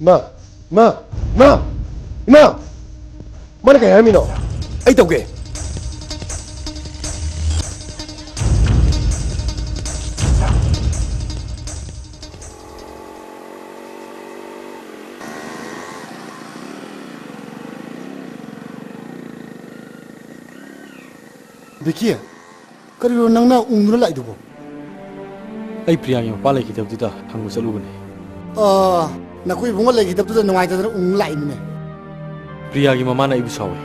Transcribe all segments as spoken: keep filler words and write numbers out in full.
ꯏꯃꯥ! ꯏꯃꯥ! ꯏꯃꯥ! ꯏꯃꯥ! ꯃꯥꯅ ꯀꯩ ꯍꯥꯏꯔꯝꯃꯤꯅꯣ? ꯑꯩ ꯇꯧꯒꯦ꯫ ꯕꯤꯀꯤ, ꯀꯔꯤꯅꯣ ꯅꯪꯅ ꯎꯪꯗꯨꯅ ꯂꯥꯛꯏꯗꯨꯕꯣ? ꯑꯩ ꯄ꯭ꯔꯤꯌꯥꯒꯤ ꯃꯄꯥ ꯂꯩꯈꯤꯗꯕꯗꯨꯗ ꯍꯪꯕ ꯆꯠꯂꯨꯕꯅꯦ꯫ ꯑꯥ, ꯅꯈꯣꯏ ꯏꯕꯨꯡꯉꯣ ꯂꯩꯈꯤꯗꯕꯗꯨꯗ ꯅꯨꯡꯉꯥꯏꯇꯗꯅ ꯎꯪ ꯂꯥꯛꯏꯅꯤꯅꯦ꯫ ꯄ꯭ꯔꯤꯌꯥꯒꯤ ꯃꯃꯥꯅ ꯑꯩꯕꯨ ꯁꯥꯎꯋꯦ꯫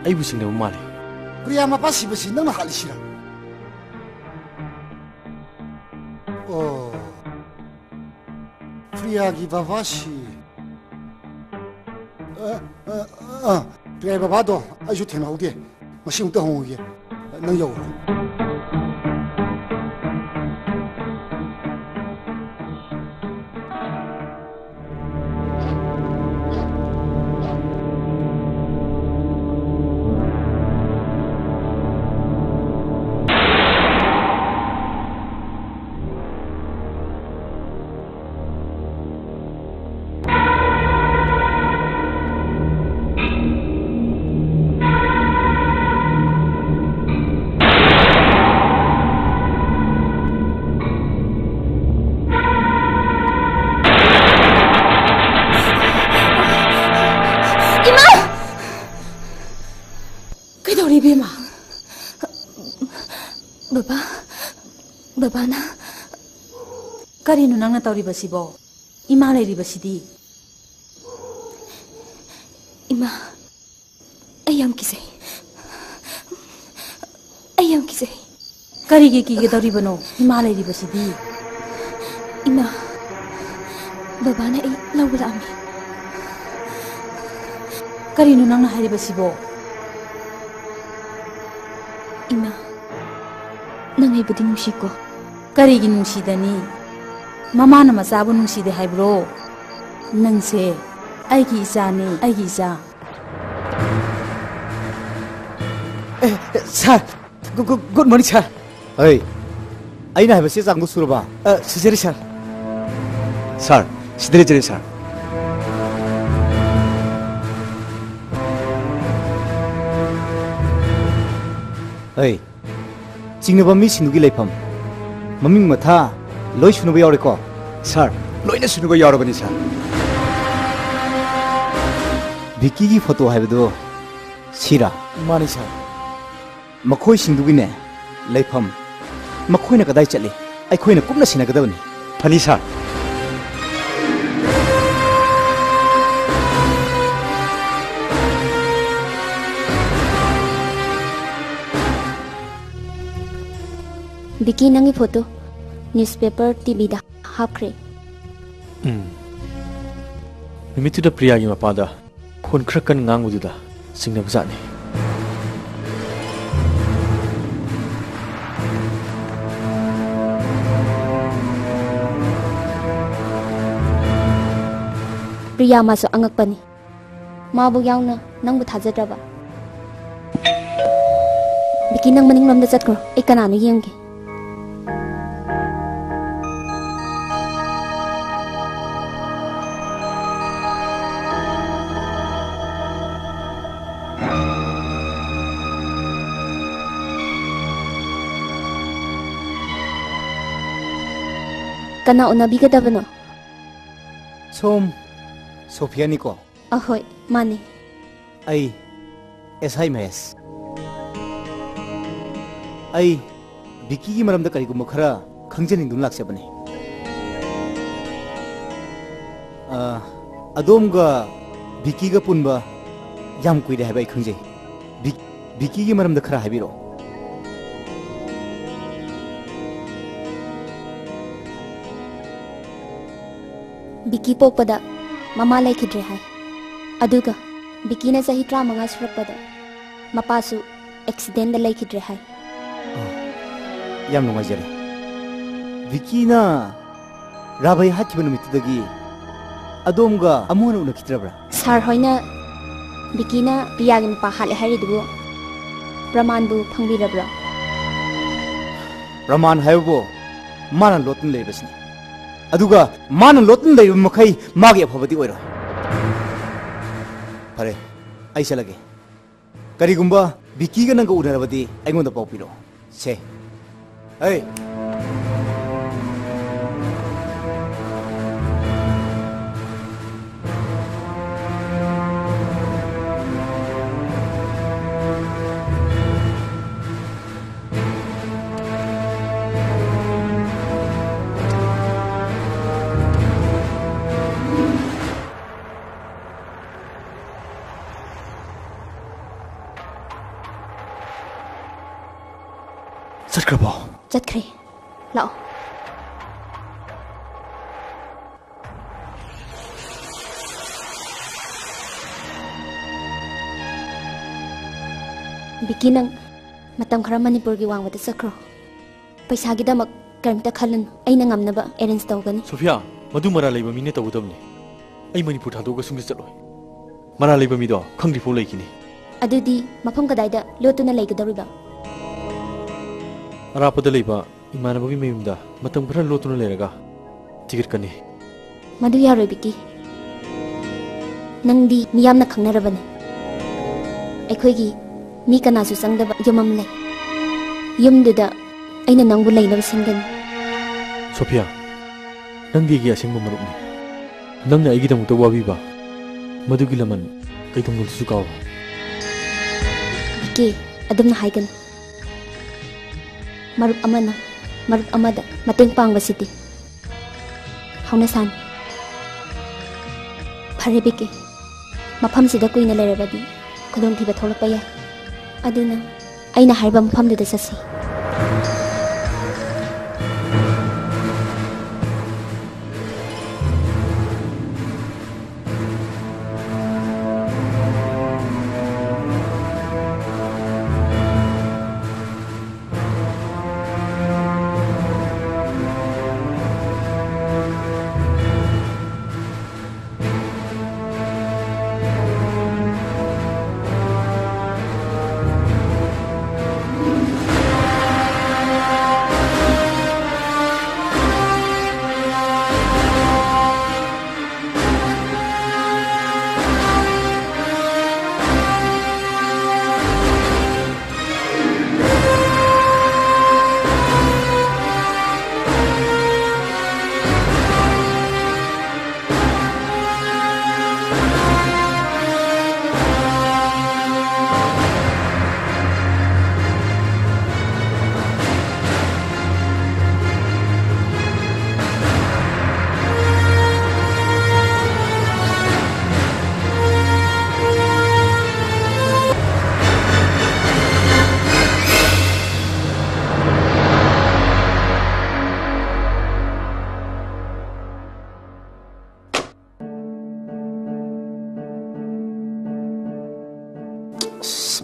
ꯑꯩꯕꯨ ꯆꯤꯡꯅꯕ ꯃꯥꯜꯂꯦ꯫ ꯄ꯭ꯔꯤꯌꯥ ꯃꯄꯥ ꯁꯤꯕꯁꯤ ꯅꯪꯅ ꯍꯥꯠꯂꯤꯁꯤꯔꯥ? ꯑꯣ, ꯄ꯭ꯔꯤꯌꯥꯒꯤ ꯕꯕꯥꯁꯤ꯫ ꯑ, ꯑ, ꯑ, ꯄ꯭ꯔꯤꯌꯥꯒꯤ ꯕꯕꯥꯗꯣ ꯑꯩꯁꯨ ꯊꯦꯡꯅꯍꯧꯗꯦ꯫ ꯉꯁꯤ ꯑꯃꯨꯛꯇ ꯍꯪꯉꯨꯒꯦ꯫ ꯅꯪ ꯌꯧꯔꯣ꯫ ꯏꯃꯥ! ꯀꯩꯗꯧꯔꯤ, ꯏꯕꯦꯝꯃ? ꯕꯕꯥ, ꯕꯕꯥꯅ꯫ ꯀꯔꯤꯅꯣ ꯅꯪꯅ ꯇꯧꯔꯤꯕꯁꯤꯕꯣ? ꯏꯃꯥ ꯂꯩꯔꯤꯕꯁꯤꯗꯤ꯫ ꯏꯃꯥ, ꯑꯩ ꯌꯥꯝ ꯀꯤꯖꯩ꯫ ꯑꯩ ꯌꯥꯝ ꯀꯤꯖꯩ꯫ ꯀꯔꯤꯒꯤ ꯀꯤꯒꯗꯧꯔꯤꯕꯅꯣ? ꯏꯃꯥ ꯂꯩꯔꯤꯕꯁꯤꯗꯤ꯫ ꯏꯃꯥ, ꯕꯕꯥꯅ ꯑꯩ ꯂꯧꯕ ꯂꯥꯛꯑꯝꯃꯤ꯫ ꯀꯔꯤꯅꯣ ꯅꯪꯅ ꯍꯥꯏꯔꯤꯕꯁꯤꯕꯣ? ꯏꯃꯥ, ꯅꯪ ꯑꯩꯕꯨꯗꯤ ꯅꯨꯡꯁꯤꯀꯣ? ꯀꯔꯤꯒꯤ ꯅꯨꯡꯁꯤꯗꯅꯤ? ꯃꯃꯥꯅ ꯃꯆꯥꯕꯨ ꯅꯨꯡꯁꯤꯗꯦ ꯍꯥꯏꯕ꯭ꯔꯣ? ꯅꯪꯁꯦ ꯑꯩꯒꯤ ꯏꯆꯥꯅꯤ, ꯑꯩꯒꯤ ꯏꯆꯥ꯫ ꯑꯦ, ꯑꯦ, ꯁꯥꯔ, ꯒꯨ-, ꯒꯨ-, ꯒꯨꯗ ꯃꯣꯔꯅꯤꯡ, ꯁꯥꯔ꯫ ꯍꯩ, ꯑꯩꯅ ꯍꯥꯏꯕ ꯆꯦ ꯆꯥꯡꯗꯨ ꯁꯨꯔꯕ? ꯑ, ꯁꯨꯖꯔꯦ, ꯁꯥꯔ꯫ ꯁꯥꯔ, ꯁꯤꯗ ꯂꯩꯖꯔꯦ, ꯁꯥꯔ꯫ ꯑꯩ ꯆꯤꯡꯅꯕ ꯃꯤꯁꯤꯡꯗꯨꯒꯤ ꯂꯩꯐꯝ, ꯃꯃꯤꯡ ꯃꯊꯥ ꯂꯣꯏ ꯁꯨꯅꯕ ꯌꯥꯎꯔꯦꯀꯣ? ꯁꯥꯔ, ꯂꯣꯏꯅ ꯁꯨꯅꯕ ꯌꯥꯎꯔꯕꯅꯤ, ꯁꯥꯔ꯫ ꯚꯤꯀꯤꯒꯤ ꯐꯣꯇꯣ ꯍꯥꯏꯕꯗꯨ ꯁꯤꯔꯥ? ꯃꯥꯅꯤ, ꯁꯥꯔ꯫ ꯃꯈꯣꯏꯁꯤꯡꯗꯨꯒꯤꯅꯦ ꯂꯩꯐꯝ, ꯃꯈꯣꯏꯅ ꯀꯗꯥꯏ ꯆꯠꯂꯤ, ꯑꯩꯈꯣꯏꯅ ꯀꯨꯞꯅ ꯁꯤꯟꯅꯒꯗꯕꯅꯤ꯫ ꯐꯅꯤ, ꯁꯥꯔ꯫ ꯚꯤꯀꯤ, ꯅꯪꯒꯤ ꯐꯣꯇꯣ ꯅ꯭ꯌꯨꯁꯄꯦꯄꯔ, ꯇꯤꯚꯤꯗ ꯍꯥꯞꯈ꯭ꯔꯦ꯫ ꯎꯝ꯫ ꯅꯨꯃꯤꯠꯇꯨꯗ ꯄ꯭ꯔꯤꯌꯥꯒꯤ ꯃꯄꯥꯗ ꯈꯣꯟ ꯈꯔ ꯀꯟꯅ ꯉꯥꯡꯕꯗꯨꯗ ꯆꯤꯡꯅꯕꯖꯥꯠꯅꯤ꯫ ꯄ꯭ꯔꯤꯌꯥ ꯃꯥꯁꯨ ꯑꯉꯛꯄꯅꯤ꯫ ꯃꯥꯕꯨ ꯌꯥꯎꯅ ꯅꯪꯕꯨ ꯊꯥꯖꯗ꯭ꯔꯕ? ꯚꯤꯀꯤ, ꯅꯪ ꯃꯅꯤꯡꯂꯣꯝꯗ ꯆꯠꯈ꯭ꯔꯣ, ꯑꯩ ꯀꯅꯥꯅꯣ ꯌꯦꯡꯒꯦ꯫ ꯀꯅꯥ ꯎꯅꯕꯤꯒꯗꯕꯅꯣ? ꯁꯣꯝ ꯁꯣꯐꯤꯌꯥꯅꯤꯀꯣ? ꯑꯍꯣꯏ, ꯃꯥꯅꯦ꯫ ꯑꯩ ꯑꯦꯁ ꯑꯥꯏ ꯃꯍꯦꯁ꯫ ꯑꯩ ꯚꯤꯀꯤꯒꯤ ꯃꯔꯝꯗ ꯀꯔꯤꯒꯨꯝꯕ ꯈꯔ ꯈꯪꯖꯅꯤꯡꯗꯨꯅ ꯂꯥꯛꯆꯕꯅꯤ꯫ ꯑ, ꯑꯗꯣꯝꯒ ꯚꯤꯀꯤꯒ ꯄꯨꯟꯕ ꯌꯥꯝ ꯀꯨꯏꯔꯦ ꯍꯥꯏꯕ ꯑꯩ ꯈꯪꯖꯩ꯫ ꯚꯤ-, ꯚꯤꯀꯤꯒꯤ ꯃꯔꯝꯗ ꯈꯔ ꯍꯥꯏꯕꯤꯔꯛꯑꯣ꯫ ꯚꯤꯀꯤ ꯄꯣꯛꯄꯗ ꯃꯃꯥ ꯂꯩꯈꯤꯗ꯭ꯔꯦ ꯍꯥꯏ꯫ ꯑꯗꯨꯒ ꯚꯤꯀꯤꯅ ꯆꯍꯤ ꯇꯔꯥꯃꯉꯥ ꯁꯨꯔꯛꯄꯗ ꯃꯄꯥꯁꯨ ꯑꯦꯛꯁꯤꯗꯦꯟꯗ ꯂꯩꯈꯤꯗ꯭ꯔꯦ ꯍꯥꯏ꯫ ꯑ, ꯌꯥꯝ ꯅꯨꯡꯉꯥꯏꯖꯔꯦ꯫ ꯚꯤꯀꯤꯅ ꯔꯥꯚꯩ ꯍꯥꯠꯈꯤꯕ ꯅꯨꯃꯤꯠꯇꯨꯗꯒꯤ ꯑꯗꯣꯝꯒ ꯑꯃꯨꯛ ꯍꯟꯅ ꯎꯅꯈꯤꯗ꯭ꯔꯕ꯭ꯔꯥ? ꯁꯥꯔ ꯍꯣꯏꯅ ꯚꯤꯀꯤꯅ ꯄ꯭ꯔꯤꯌꯥꯒꯤ ꯅꯨꯄꯥ ꯍꯥꯠꯂꯦ ꯍꯥꯏꯔꯤꯗꯨꯕꯨ ꯄ꯭ꯔꯃꯥꯟꯕꯨ ꯐꯪꯕꯤꯔꯕ꯭ꯔꯥ? ꯄ꯭ꯔꯃꯥꯟ ꯍꯥꯏꯕꯕꯨ ꯃꯥꯅ ꯂꯣꯠꯇꯨꯅ ꯂꯩꯔꯤꯕꯁꯤꯅꯤ꯫ ꯑꯗꯨꯒ ꯃꯥꯅ ꯂꯣꯠꯇꯨꯅ ꯂꯩꯔꯤꯕ ꯃꯈꯩ ꯃꯥꯒꯤ ꯑꯐꯕꯗꯤ ꯑꯣꯏꯔꯣꯏ꯫ ꯐꯔꯦ, ꯑꯩ ꯆꯠꯂꯒꯦ꯫ ꯀꯔꯤꯒꯨꯝꯕ ꯕꯤꯀꯤꯒ ꯅꯪꯒ ꯎꯅꯔꯕꯗꯤ ꯑꯩꯉꯣꯟꯗ ꯄꯥꯎ ꯄꯤꯔꯛꯑꯣ꯫ ꯁꯦ꯫ ꯑꯩ꯫ ꯆꯠꯈ꯭ꯔꯕꯣ? ꯆꯠꯈ꯭ꯔꯦ꯫ ꯂꯥꯛꯑꯣ꯫ ꯕꯤꯀꯤ, ꯅꯪ ꯃꯇꯝ ꯈꯔ ꯃꯅꯤꯄꯨꯔꯒꯤ ꯋꯥꯡꯃꯗ ꯆꯠꯈ꯭ꯔꯣ꯫ ꯄꯩꯁꯥꯒꯤꯗꯃꯛ ꯀꯔꯤꯝꯇ ꯈꯜꯂꯨꯅꯨ, ꯑꯩꯅ ꯉꯝꯅꯕ arrange ꯇꯧꯒꯅꯤ꯫ ꯁꯣꯐꯤꯌꯥ, ꯃꯗꯨ ꯃꯔꯥꯜ ꯂꯩꯕ ꯃꯤꯅ ꯇꯧꯒꯗꯕꯅꯤ꯫ ꯑꯩ ꯃꯅꯤꯄꯨꯔ ꯊꯥꯗꯣꯛꯑꯒ ꯁꯨꯡꯆꯠ ꯆꯠꯂꯣꯏ꯫ ꯃꯔꯥꯜ ꯂꯩꯕ ꯃꯤꯗꯣ ꯈꯪꯗ꯭ꯔꯤꯐꯥꯎ ꯂꯩꯈꯤꯅꯤ꯫ ꯑꯗꯨꯗꯤ ꯃꯐꯝ ꯀꯗꯥꯏꯗ ꯂꯣꯠꯇꯨꯅ ꯂꯩꯒꯗꯧꯔꯤꯕ? ꯑꯔꯥꯞꯄꯗ ꯂꯩꯕ ꯏꯃꯥꯟꯅꯕꯒꯤ ꯃꯌꯨꯝꯗ ꯃꯇꯝ ꯈꯔ ꯂꯣꯠꯇꯨꯅ ꯂꯩꯔꯒ ꯇꯤꯀꯦꯠ ꯀꯛꯅꯤ꯫ ꯃꯗꯨ ꯌꯥꯔꯣꯏ, ꯕꯤꯀꯤ꯫ ꯅꯪꯗꯤ ꯃꯤꯌꯥꯝꯅ ꯈꯪꯅꯔꯕꯅꯤ꯫ ꯑꯩꯈꯣꯏꯒꯤ ꯃꯤ ꯀꯅꯥꯁꯨ ꯆꯪꯗꯕ ꯌꯨꯝ ꯑꯃ ꯂꯩ꯫ ꯌꯨꯝꯗꯨꯗ ꯑꯩꯅ ꯅꯪꯕꯨ ꯂꯩꯅꯕ ꯁꯤꯟꯒꯅꯤ꯫ ꯁꯣꯐꯤꯌꯥ, ꯅꯪꯗꯤ ꯑꯩꯒꯤ ꯑꯁꯦꯡꯕ ꯃꯔꯨꯞꯅꯤ꯫ ꯅꯪꯅ ꯑꯩꯒꯤꯗꯃꯛꯇ ꯋꯥꯕꯤꯕ ꯃꯗꯨꯒꯤ ꯂꯃꯟ ꯀꯩꯗꯧꯅꯨꯡꯗꯁꯨ ꯀꯥꯎꯔꯣꯏ꯫ ꯕꯤꯀꯤ, ꯑꯗꯨꯝꯅ ꯍꯥꯏꯒꯅꯨ꯫ ꯃꯔꯨꯞ ꯑꯃꯅ ꯃꯔꯨꯞ ꯑꯃꯗ ꯃꯇꯦꯡ ꯄꯥꯡꯕꯁꯤꯗꯤ ꯍꯧꯅꯁꯥꯅꯤ꯫ ꯐꯔꯦ ꯕꯤꯀꯤ, ꯃꯐꯝꯁꯤꯗ ꯀꯨꯏꯅ ꯂꯩꯔꯕꯗꯤ ꯈꯨꯗꯣꯡꯊꯤꯕ ꯊꯣꯛꯂꯛꯄ ꯌꯥꯏ꯫ ꯑꯗꯨꯅ ꯑꯩꯅ ꯍꯥꯏꯔꯤꯕ ꯃꯐꯝꯗꯨꯗ ꯆꯠꯁꯤ꯫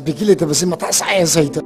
ꯕꯤꯀꯤ ꯂꯩꯇꯕꯁꯤ ꯃꯊꯥ ꯁꯥꯏ ꯁꯩꯇ꯫